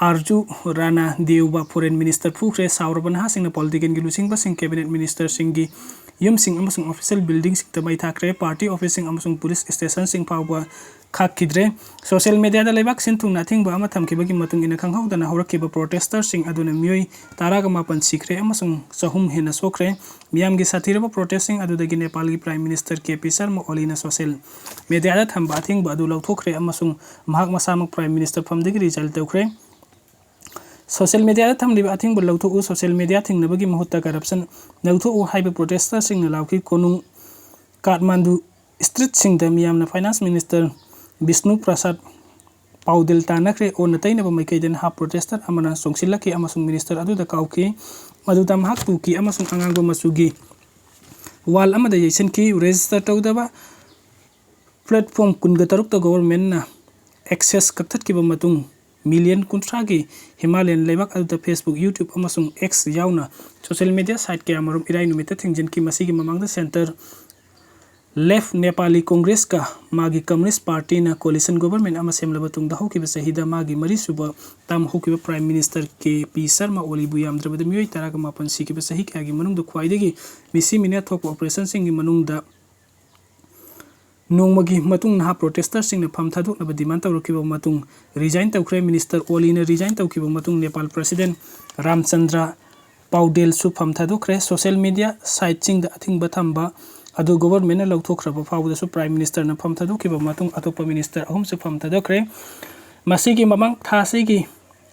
ꯑꯥꯔꯖꯨ ꯔꯥꯅꯥ ꯗꯦꯎꯕꯥ foreign minister ꯐꯨꯈ꯭ꯔꯦ꯫ ꯁꯥꯎꯔꯕ ꯅꯍꯥꯁꯤꯡꯅ politicianꯒꯤ ꯂꯨꯆꯤꯡꯕꯁꯤꯡ, cabinet ministerꯁꯤꯡꯒꯤ ꯌꯨꯝꯁꯤꯡ ꯑꯃꯁꯨꯡ official buildingꯁꯤꯡꯗ ꯃꯩ ꯊꯥꯈ꯭ꯔꯦ꯫ Party officeꯁꯤꯡ ꯑꯃꯁꯨꯡ police stationꯁꯤꯡ ꯐꯥꯎꯕ ꯈꯥꯛꯈꯤꯗ꯭ꯔꯦ꯫ Social mediaꯗ ꯂꯩꯕꯥꯛ ꯁꯤꯟ ꯊꯨꯡꯅ ꯑꯊꯤꯡꯕ ꯑꯃ ꯊꯝꯈꯤꯕꯒꯤ ꯃꯇꯨꯡ ꯏꯟꯅ ꯈꯪꯍꯧꯗꯅ ꯍꯧꯔꯛꯈꯤꯕ protesterꯁꯤꯡ ꯑꯗꯨꯅ ꯃꯤꯑꯣꯏ ꯇꯔꯥꯒ ꯃꯥꯄꯟ ꯁꯤꯈ꯭ꯔꯦ ꯑꯃꯁꯨꯡ ꯆꯍꯨꯝ ꯍꯦꯟꯅ ꯁꯣꯛꯈ꯭ꯔꯦ꯫ ꯃꯤꯌꯥꯝꯒꯤ ꯁꯥꯊꯤꯔꯕ protestꯁꯤꯡ ꯑꯗꯨꯗꯒꯤ ꯅꯦꯄꯥꯜꯒꯤ Prime Minister K P Sharma Oliꯅ social mediaꯗ ꯊꯝꯕ ꯑꯊꯤꯡꯕ ꯑꯗꯨ ꯂꯧꯊꯣꯛꯈ꯭ꯔꯦ ꯑꯃꯁꯨꯡ ꯃꯍꯥꯛ ꯃꯁꯥꯃꯛ Prime Minister ꯐꯝꯗꯒꯤ resign ꯇꯧꯈ꯭ꯔꯦ꯫ Social mediaꯗ ꯊꯝꯂꯤꯕ ꯑꯊꯤꯡꯕ ꯂꯧꯊꯣꯛꯎ, social media ꯊꯤꯡꯅꯕꯒꯤ ꯃꯍꯨꯠꯇ corruption ꯂꯧꯊꯣꯛꯎ ꯍꯥꯏꯕ protesterꯁꯤꯡꯅ ꯂꯥꯎꯈꯤ꯫ ꯀꯣꯅꯨꯡ ꯀꯥꯊꯃꯥꯟꯗꯨ streetꯁꯤꯡꯗ ꯃꯤꯌꯥꯝꯅ Finance Minister ꯕꯤꯁꯅꯨ ꯄ꯭ꯔꯁꯥꯗ ꯄꯥꯎꯗꯤꯜ ꯇꯥꯟꯅꯈ꯭ꯔꯦ꯫ ꯑꯣꯟꯅ ꯇꯩꯅꯕ ꯃꯥꯏꯀꯩꯗ ꯅꯍꯥ protester ꯑꯃꯅ ꯆꯣꯡꯁꯤꯜꯂꯛꯈꯤ ꯑꯃꯁꯨꯡ minister ꯑꯗꯨꯗ ꯀꯥꯎꯈꯤ꯫ ꯃꯗꯨꯗ ꯃꯍꯥꯛ ꯇꯨꯈꯤ ꯑꯃꯁꯨꯡ ꯑꯉꯥꯡꯕ ꯃꯆꯨꯒꯤ wall ꯑꯃꯗ ꯌꯩꯁꯤꯟꯈꯤ꯫ Register ꯇꯧꯗꯕ platform ꯀꯨꯟꯒ ꯇꯔꯨꯛꯇ governmentꯅ access ꯀꯛꯊꯠꯈꯤꯕ ꯃꯇꯨꯡ, million ꯀꯨꯟꯊ꯭ꯔꯥꯒꯤ Himalayan ꯂꯩꯕꯥꯛ ꯑꯗꯨꯗ Facebook, YouTube ꯑꯃꯁꯨꯡ X ꯌꯥꯎꯅ social media site ꯀꯌꯥꯃꯔꯨꯝ ꯏꯔꯥꯏ ꯅꯨꯃꯤꯠꯇ ꯊꯤꯡꯖꯤꯟꯈꯤ꯫ ꯃꯁꯤꯒꯤ ꯃꯃꯥꯡꯗ centre left Nepali Congressꯀ ꯃꯥꯒꯤ Communist Partyꯅ coalition government ꯑꯃ ꯁꯦꯝꯂꯕ ꯇꯨꯡꯗ, ꯍꯧꯈꯤꯕ ꯆꯍꯤꯗ ꯃꯥꯒꯤ ꯃꯔꯤꯁꯨꯕ term ꯍꯧꯈꯤꯕ Prime Minister K P Sharma Oliꯕꯨ ꯌꯥꯝꯗ꯭ꯔꯕꯗ ꯃꯤꯑꯣꯏ ꯇꯔꯥꯒ ꯃꯥꯄꯟ ꯁꯤꯈꯤꯕ ꯆꯍꯤ ꯀꯌꯥꯒꯤ ꯃꯅꯨꯡꯗ ꯈ꯭ꯋꯥꯏꯗꯒꯤ ꯃꯤꯁꯤ ꯃꯤꯅꯥ ꯊꯣꯛꯄ operationꯁꯤꯡꯒꯤ ꯃꯅꯨꯡꯗ ꯅꯣꯡꯃꯒꯤ ꯃꯇꯨꯡ ꯅꯍꯥ ꯄ꯭ꯔꯣꯇꯦꯁꯇꯔꯁꯤꯡꯅ ꯐꯝ ꯊꯥꯗꯣꯛꯅꯕ ꯗꯤꯃꯥꯟ ꯇꯧꯔꯛꯈꯤꯕ ꯃꯇꯨꯡ ꯔꯤꯖꯥꯏꯟ ꯇꯧꯈ꯭ꯔꯦ꯫ ꯃꯤꯅꯤꯁꯇꯔ ꯑꯣꯂꯤꯅ ꯔꯤꯖꯥꯏꯟ ꯇꯧꯈꯤꯕ ꯃꯇꯨꯡ ꯅꯦꯄꯥꯜ ꯄ꯭ꯔꯁꯤꯗꯦꯟ ꯔꯥꯝꯆꯟꯗ꯭ꯔ ꯄꯥꯎꯗꯦꯜꯁꯨ ꯐꯝ ꯊꯥꯗꯣꯛꯈ꯭ꯔꯦ꯫ ꯁꯣꯁꯤꯌꯦꯜ ꯃꯤꯗꯤꯌꯥ ꯁꯥꯏꯠꯁꯤꯡꯗ ꯑꯊꯤꯡꯕ ꯊꯝꯕ ꯑꯗꯨ ꯒꯣꯚꯔꯟꯃꯦꯟꯠꯅ ꯂꯧꯊꯣꯛꯈ꯭ꯔꯕ ꯐꯥꯎꯕꯗꯁꯨ ꯄ꯭ꯔꯥꯏꯝ ꯃꯤꯅꯤꯁꯇꯔꯅ ꯐꯝ ꯊꯥꯗꯣꯛꯈꯤꯕ ꯃꯇꯨꯡ ꯑꯇꯣꯞꯄ ꯃꯤꯅꯤꯁꯇꯔ ꯑꯍꯨꯝꯁꯨ ꯐꯝ ꯊꯥꯗꯣꯛꯈ꯭ꯔꯦ꯫ ꯃꯁꯤꯒꯤ ꯃꯃꯥꯡ ꯊꯥ ꯑꯁꯤꯒꯤ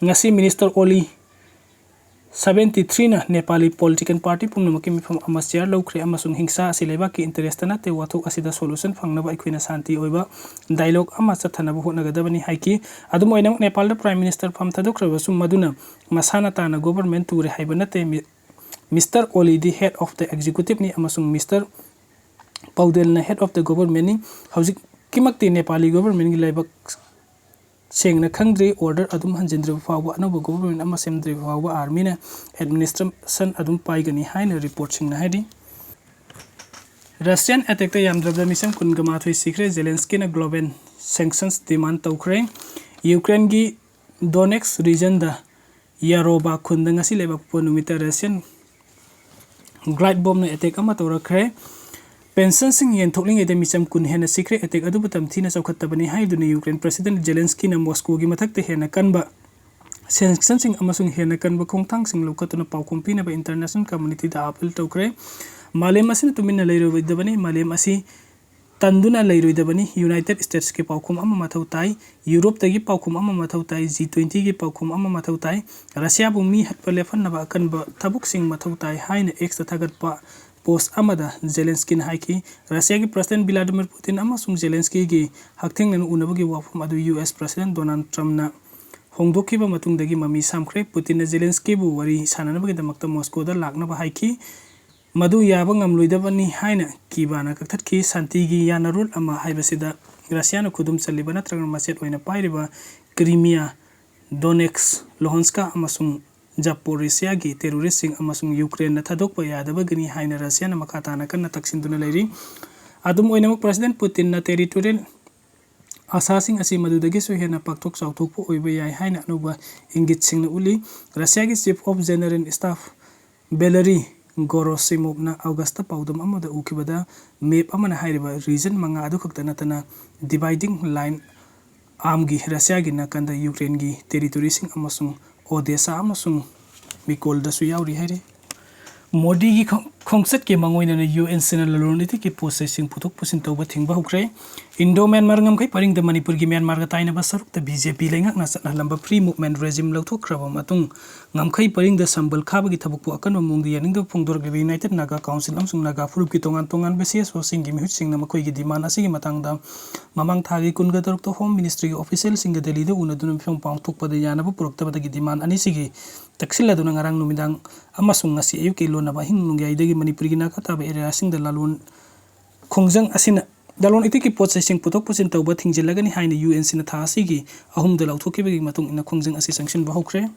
ꯉꯁꯤ ꯃꯤꯅꯤꯁꯇꯔ ꯑꯣꯂꯤ ꯁꯕꯦꯟꯇꯤ ꯊ꯭ꯔꯤꯅ ꯅꯦꯄꯥꯂꯤ ꯄꯣꯂꯤꯇꯤꯀꯦꯜ ꯄꯥꯔꯇꯤ ꯄꯨꯝꯅꯃꯛꯀꯤ ꯃꯤꯐꯝ ꯑꯃ ꯆꯤꯌꯥꯔ ꯂꯧꯈ꯭ꯔꯦ ꯑꯃꯁꯨꯡ ꯍꯤꯡꯁꯥ ꯑꯁꯤ ꯂꯩꯕꯥꯛꯀꯤ ꯏꯟꯇꯔꯦꯁꯇ ꯅꯠꯇꯦ, ꯋꯥꯊꯣꯛ ꯑꯁꯤꯗ ꯁꯣꯂꯨꯁꯟ ꯐꯪꯅꯕ ꯑꯩꯈꯣꯏꯅ ꯁꯥꯟꯇꯤ ꯑꯣꯏꯕ ꯗꯥꯏꯂꯣꯒ ꯑꯃ ꯆꯠꯊꯅꯕ ꯍꯣꯠꯅꯒꯗꯕꯅꯤ ꯍꯥꯏꯈꯤ꯫ ꯑꯗꯨꯝ ꯑꯣꯏꯅꯃꯛ, ꯅꯦꯄꯥꯜꯗ ꯄ꯭ꯔꯥꯏꯝ ꯃꯤꯅꯤꯁꯇꯔ ꯐꯝ ꯊꯥꯗꯣꯛꯈ꯭ꯔꯕꯁꯨ ꯃꯗꯨꯅ ꯃꯁꯥꯅ ꯇꯥꯅ ꯒꯣꯚꯔꯟꯃꯦꯟꯠ ꯇꯨꯔꯦ ꯍꯥꯏꯕ ꯅꯠꯇꯦ꯫ ꯃꯤ-, mister Oli head of the executive ꯅꯤ ꯑꯃꯁꯨꯡ ꯃꯤꯁꯇꯔ ꯄꯧꯗꯦꯜꯅ head of the government ꯅꯤ꯫ ꯍꯧꯖꯤꯛꯀꯤꯃꯛꯇꯤ ꯅꯦꯄꯥꯂꯤ ꯒꯣꯚꯔꯟꯃꯦꯟꯠꯀꯤ ꯂꯥꯏꯕꯛ ꯁꯦꯡꯅ ꯈꯪꯗ꯭ꯔꯤ꯫ ꯑꯣꯔꯗꯔ ꯑꯗꯨꯝ ꯍꯟꯖꯤꯟꯗ꯭ꯔꯤꯕ ꯐꯥꯎꯕ, ꯑꯅꯧꯕ ꯒꯣꯚꯔꯟꯃꯦꯟꯠ ꯑꯃ ꯁꯦꯝꯗ꯭ꯔꯤꯕ ꯐꯥꯎꯕ ꯑꯥꯔꯃꯤꯅ ꯑꯦꯗꯃꯤꯅꯤꯁꯇ꯭ꯔꯦꯁꯟ ꯑꯗꯨꯝ ꯄꯥꯏꯒꯅꯤ ꯍꯥꯏꯅ ꯔꯤꯄꯣꯔꯠꯁꯤꯡꯅ ꯍꯥꯏꯔꯤ꯫ ꯔꯁꯤꯌꯥꯟ ꯑꯦꯇꯦꯛꯇ ꯌꯥꯝꯗ꯭ꯔꯕꯗ ꯃꯤꯆꯝ ꯀꯨꯟꯒ ꯃꯥꯊꯣꯏ ꯁꯤꯈ꯭ꯔꯦ꯫ ꯖꯦꯂꯦꯟꯁꯀꯤꯅ ꯒ꯭ꯂꯣꯕꯦꯜ ꯁꯦꯡꯁꯟꯁ ꯗꯤꯃꯥꯟ ꯇꯧꯈ꯭ꯔꯦ꯫ ꯌꯨꯀ꯭ꯔꯦꯟꯒꯤ ꯗꯣꯅꯦꯠꯁ ꯔꯤꯖꯟꯗ ꯌꯥꯔꯣꯕꯥ ꯈꯨꯟꯗ ꯉꯁꯤ ꯂꯩꯕꯥꯛꯄꯣꯛꯄ ꯅꯨꯃꯤꯠꯇ ꯔꯁꯤꯌꯟ ꯒ꯭ꯂꯥꯏꯠ ꯕꯣꯝꯅ ꯑꯦꯇꯦꯛ ꯑꯃ ꯇꯧꯔꯛꯈ꯭ꯔꯦ꯫ ꯄꯦꯟꯁꯟꯁꯤꯡ ꯌꯦꯟꯊꯣꯛꯂꯤꯉꯩꯗ ꯃꯤꯆꯝ ꯀꯨꯟ ꯍꯦꯟꯅ ꯁꯤꯈ꯭ꯔꯦ꯫ ꯑꯦꯇꯦꯛ ꯑꯗꯨꯕꯨ ꯇꯝꯊꯤꯅ ꯆꯥꯎꯈꯠꯇꯕꯅꯤ ꯍꯥꯏꯗꯨꯅ ꯌꯨꯀ꯭ꯔꯦꯟ ꯄ꯭ꯔꯁꯤꯗꯦꯟꯠ ꯖꯦꯂꯦꯟꯁꯀꯤꯅ ꯃꯣꯁꯀꯣꯒꯤ ꯃꯊꯛꯇ ꯍꯦꯟꯅ ꯀꯟꯕ ꯁꯦꯡꯁꯟꯁꯤꯡ ꯑꯃꯁꯨꯡ ꯍꯦꯟꯅ ꯀꯟꯕ ꯈꯣꯡꯊꯥꯡꯁꯤꯡ ꯂꯧꯈꯠꯇꯨꯅ ꯄꯥꯎꯈꯨꯝ ꯄꯤꯅꯕ ꯏꯟꯇꯔꯅꯦꯁꯅꯦꯜ ꯀꯝꯃꯨꯅꯤꯇꯤꯗ ꯑꯥꯄꯤꯜ ꯇꯧꯈ꯭ꯔꯦ꯫ ꯃꯥꯂꯦꯝ ꯑꯁꯤꯅ ꯇꯨꯃꯤꯟꯅ ꯂꯩꯔꯣꯏꯗꯕꯅꯤ꯫ ꯃꯥꯂꯦꯝ ꯑꯁꯤ ꯇꯟꯗꯨꯅ ꯂꯩꯔꯣꯏꯗꯕꯅꯤ꯫ ꯌꯨꯅꯥꯏꯇꯦꯗ ꯁ꯭ꯇꯦꯠꯁꯀꯤ ꯄꯥꯎꯈꯨꯝ ꯑꯃ ꯃꯊꯧ ꯇꯥꯏ꯫ ꯌꯨꯔꯣꯞꯇꯒꯤ ꯄꯥꯎꯈꯨꯝ ꯑꯃ ꯃꯊꯧ ꯇꯥꯏ꯫ ꯖꯤ ꯇ꯭ꯋꯦꯟꯇꯤꯒꯤ ꯄꯥꯎꯈꯨꯝ ꯑꯃ ꯃꯊꯧ ꯇꯥꯏ꯫ ꯔꯁꯤꯌꯥꯕꯨ ꯃꯤ ꯍꯠꯄ ꯂꯦꯞꯍꯟꯅꯕ ꯑꯀꯟꯕ ꯊꯕꯛꯁꯤꯡ ꯃꯊꯧ ꯇꯥꯏ ꯍꯥꯏꯅ ꯑꯦꯛꯁꯇ ꯊꯥꯒꯠꯄ ꯄꯣꯁ ꯑꯃꯗ ꯖꯦꯂꯦꯟꯁꯀꯤꯅ ꯍꯥꯏꯈꯤ꯫ ꯔꯁꯤꯌꯥꯒꯤ ꯄ꯭ꯔꯁꯤꯗꯦꯟꯠ ꯚ꯭ꯂꯥꯗꯤꯃꯤꯔ ꯄꯨꯇꯤꯟ ꯑꯃꯁꯨꯡ ꯖꯦꯂꯦꯟꯁꯀꯤꯒꯤ ꯍꯛꯊꯦꯡꯅꯅ ꯎꯅꯕꯒꯤ ꯋꯥꯐꯝ ꯑꯗꯨ ꯌꯨ ꯑꯦꯁ ꯄ꯭ꯔꯁꯤꯗꯦꯟꯠ ꯗꯣꯅꯥꯜꯗ ꯇ꯭ꯔꯝꯞꯅ ꯍꯣꯡꯗꯣꯛꯈꯤꯕ ꯃꯇꯨꯡꯗꯒꯤ ꯃꯃꯤ ꯁꯥꯝꯈ꯭ꯔꯦ꯫ ꯄꯨꯇꯤꯟꯅ ꯖꯦꯂꯦꯟꯁꯀꯤꯕꯨ ꯋꯥꯔꯤ ꯁꯥꯅꯅꯕꯒꯤꯗꯃꯛꯇ ꯃꯣꯁꯀꯣꯗ ꯂꯥꯛꯅꯕ ꯍꯥꯏꯈꯤ꯫ ꯃꯗꯨ ꯌꯥꯕ ꯉꯝꯂꯣꯏꯗꯕꯅꯤ ꯍꯥꯏꯅ ꯀꯤꯕꯥꯅ ꯀꯛꯊꯠꯈꯤ꯫ ꯁꯥꯟꯇꯤꯒꯤ ꯌꯥꯅꯔꯣꯜ ꯑꯃ ꯍꯥꯏꯕꯁꯤꯗ ꯔꯁꯤꯌꯥꯅ ꯈꯨꯗꯨꯝ ꯆꯜꯂꯤꯕ ꯅꯠꯇ꯭ꯔꯒ ꯃꯆꯦꯠ ꯑꯣꯏꯅ ꯄꯥꯏꯔꯤꯕ ꯀ꯭ꯔꯤꯃꯤꯌꯥ, ꯗꯣꯅꯦꯠꯁ, ꯂꯨꯍꯥꯟꯁꯀ ꯑꯃꯁꯨꯡ ꯖꯥꯄꯣꯔꯤꯁꯤꯌꯥꯒꯤ ꯇꯦꯔꯣꯔꯤꯁ꯭ꯠꯁꯤꯡ ꯑꯃꯁꯨꯡ ꯌꯨꯀ꯭ꯔꯦꯟꯅ ꯊꯥꯗꯣꯛꯄ ꯌꯥꯗꯕꯒꯤꯅꯤ ꯍꯥꯏꯅ ꯔꯁꯤꯌꯥꯅ ꯃꯈꯥ ꯇꯥꯅ ꯀꯟꯅ ꯇꯛꯁꯤꯟꯗꯨꯅ ꯂꯩꯔꯤ꯫ ꯑꯗꯨꯝ ꯑꯣꯏꯅꯃꯛ, ꯄ꯭ꯔꯁꯤꯗꯦꯟꯠ ꯄꯨꯇꯤꯟꯅ ꯇꯦꯔꯤꯇꯣꯔꯤꯌꯦꯜ ꯑꯥꯁꯥꯁꯤꯡ ꯑꯁꯤ ꯃꯗꯨꯗꯒꯤꯁꯨ ꯍꯦꯟꯅ ꯄꯥꯛꯊꯣꯛ ꯆꯥꯎꯊꯣꯛꯄ ꯑꯣꯏꯕ ꯌꯥꯏ ꯍꯥꯏꯅ ꯑꯅꯧꯕ ꯏꯪꯒꯤꯠꯁꯤꯡꯅ ꯎꯠꯂꯤ꯫ ꯔꯁꯤꯌꯥꯒꯤ Chief of General Staff ꯚꯦꯂꯦꯔꯤ ꯒꯣꯔꯣꯁꯤꯃꯣꯞꯅ August ꯄꯥꯎꯗꯝ ꯑꯃꯗ ꯎꯈꯤꯕꯗ, ꯃꯦꯞ ꯑꯃꯅ ꯍꯥꯏꯔꯤꯕ ꯔꯤꯖꯟ ꯃꯉꯥ ꯑꯗꯨ ꯈꯛꯇ ꯅꯠꯇꯅ ꯗꯤꯚꯥꯏꯗꯤꯡ ꯂꯥꯏꯟ ꯑꯥꯔꯝꯒꯤ ꯔꯁꯤꯌꯥꯒꯤ ꯅꯥꯀꯟꯗ ꯌꯨꯀ꯭ꯔꯦꯟꯒꯤ ꯇꯦꯔꯤꯇꯣꯔꯤꯁꯤꯡ ꯑꯃꯁꯨꯡ ꯑꯣꯗꯦꯁꯥ ꯑꯃꯁꯨꯡ ꯃꯤꯀꯣꯜꯗꯁꯨ ꯌꯥꯎꯔꯤ ꯍꯥꯏꯔꯤ꯫ ꯃꯣꯗꯤꯒꯤ ꯈꯣꯡ-, ꯈꯣꯡꯆꯠꯀꯤ ꯃꯥꯡꯑꯣꯏꯅꯅ ꯌꯨ ꯑꯦꯟ ꯁꯤꯅ ꯂꯂꯣꯟ ꯏꯇꯤꯛꯀꯤ ꯄꯣꯠ ꯆꯩꯁꯤꯡ ꯄꯨꯊꯣꯛ ꯄꯨꯁꯤꯟ ꯇꯧꯕ ꯊꯤꯡꯕ ꯍꯧꯈ꯭ꯔꯦ꯫ ꯏꯟꯗꯣ ꯃ꯭ꯌꯥꯟꯃꯥꯔ ꯉꯝꯈꯩ ꯄꯔꯤꯡꯗ ꯃꯅꯤꯄꯨꯔꯒꯤ ꯃ꯭ꯌꯥꯟꯃꯥꯔꯒ ꯇꯥꯏꯅꯕ ꯁꯔꯨꯛꯇ ꯕꯤ ꯖꯦ ꯄꯤ ꯂꯩꯉꯥꯛꯅ ꯆꯠꯅꯍꯜꯂꯝꯕ ꯐ꯭ꯔꯤ ꯃꯨꯚꯃꯦꯟꯠ ꯔꯦꯖꯤꯝ ꯂꯧꯊꯣꯛꯈ꯭ꯔꯕ ꯃꯇꯨꯡ, ꯉꯝꯈꯩ ꯄꯔꯤꯡꯗ ꯁꯝꯕꯜ ꯈꯥꯕꯒꯤ ꯊꯕꯛꯄꯨ ꯑꯀꯟꯕ ꯃꯑꯣꯡꯗ ꯌꯥꯅꯤꯡꯗꯕ ꯐꯣꯡꯗꯣꯔꯛꯂꯤꯕ ꯌꯨꯅꯥꯏꯇꯦꯗ ꯅꯥꯒꯥ ꯀꯥꯎꯟꯁꯤꯜ ꯑꯃꯁꯨꯡ ꯅꯥꯒꯥ ꯐꯨꯔꯨꯞꯀꯤ ꯇꯣꯉꯥꯟ ꯇꯣꯉꯥꯟꯕ ꯁꯤ ꯑꯦꯁ ꯑꯣꯁꯤꯡꯒꯤ ꯃꯤꯍꯨꯠꯁꯤꯡꯅ ꯃꯈꯣꯏꯒꯤ ꯗꯤꯃꯥꯟ ꯑꯁꯤꯒꯤ ꯃꯇꯥꯡꯗ ꯃꯃꯥꯡ ꯊꯥꯒꯤ ꯀꯨꯟꯒ ꯇꯔꯨꯛꯇ ꯍꯣꯝ ꯃꯤꯅꯤꯁꯇ꯭ꯔꯤꯒꯤ ꯑꯣꯐꯤꯁꯤꯌꯦꯜꯁꯤꯡꯒ ꯗꯦꯜꯂꯤꯗ ꯎꯅꯗꯨꯅ ꯃꯤꯐꯝ ꯄꯥꯡꯊꯣꯛꯄꯗ ꯌꯥꯅꯕ ꯄꯨꯔꯛꯇꯕꯗꯒꯤ ꯗꯤꯃꯥꯟ ꯑꯅꯤꯁꯤꯒꯤ ꯇꯛꯁꯤꯜꯂꯗꯨꯅ ꯉꯔꯥꯡ ꯅꯨꯃꯤꯗꯥꯡ ꯑꯃꯁꯨꯡ ꯉꯁꯤ ꯑꯌꯨꯛꯀꯤ ꯂꯣꯟꯅꯕ ꯑꯍꯤꯡ ꯅꯣꯡꯌꯥꯏꯗꯒꯤ ꯃꯅꯤꯄꯨꯔꯒꯤ ꯅꯥꯒꯥ ꯇꯥꯕ ꯑꯦꯔꯤꯌꯥꯁꯤꯡꯗ ꯂꯥꯂꯣꯟ ꯈꯣꯡꯖꯪ ꯑꯁꯤꯅ, ꯂꯂꯣꯟ ꯏꯇꯤꯛꯀꯤ ꯄꯣꯠ ꯆꯩꯁꯤꯡ ꯄꯨꯊꯣꯛ ꯄꯨꯁꯤꯟ ꯇꯧꯕ ꯊꯤꯡꯖꯤꯜꯂꯒꯅꯤ ꯍꯥꯏꯅ ꯌꯨ ꯑꯦꯟ ꯁꯤꯅ ꯊꯥ ꯑꯁꯤꯒꯤ ꯑꯍꯨꯝꯗ ꯂꯥꯎꯊꯣꯛꯈꯤꯕꯒꯤ ꯃꯇꯨꯡ ꯏꯟꯅ ꯈꯣꯡꯖꯪ ꯑꯁꯤ ꯆꯪꯁꯤꯟꯕ ꯍꯧꯈ꯭ꯔꯦ꯫